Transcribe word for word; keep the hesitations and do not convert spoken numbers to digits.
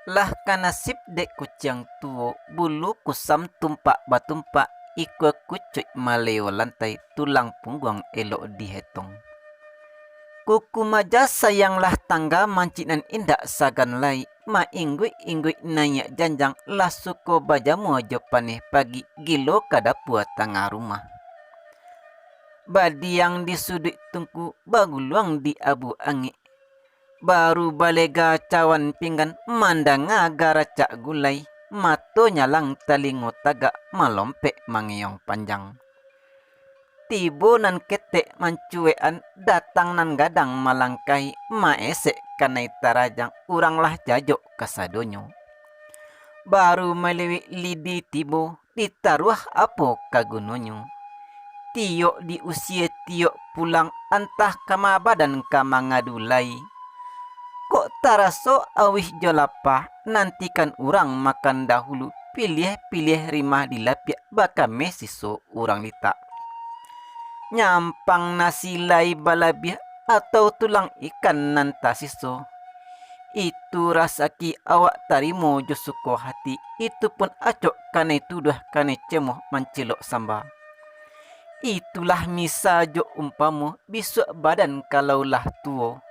Lah ka nasib dek kuciang tuo, bulu kusam tumpak batumpak, ikua kucuik maleo lantai, tulang pungguang elok dihetong. Kuku maja sayang lah tangga, mancik nan indak sagan lai, maingguik-ingguik naiak janjang, lah suko bajamua jo paneh pagi, gilo ka dapua tangah rumah. Badiang di suduik tungku, baguluang di abu angik. Baru balega cawan pinggan, mandanga garacak gulai, mato nyalang talingo tagak, malompek mangeong panjang. Tibo nan ketek mancuekan, datang nan gadang malangkahi, maesek kanai tarajang, urang lah jajok kasadonyo. Baru maliwik lidi tibo, ditaruah apo ka gunonyo? Tiok di usie tiok pulang, antah kama badan ka mangadu lai. Kok taraso auih jo lapah, nantikan urang makan dahulu, piliah-piliah rimah dilapiak, bakameh siso urang litak. Nyampang nasi lai balabiah, atau tulang ikan nan tasiso. Itu rasaki awak tarimo jo suko hati, itu pun acok kanai tuduah, kanai cemoh mancilok samba. Itulah misa jo umpamo, bisuak badan kalau lah tuo,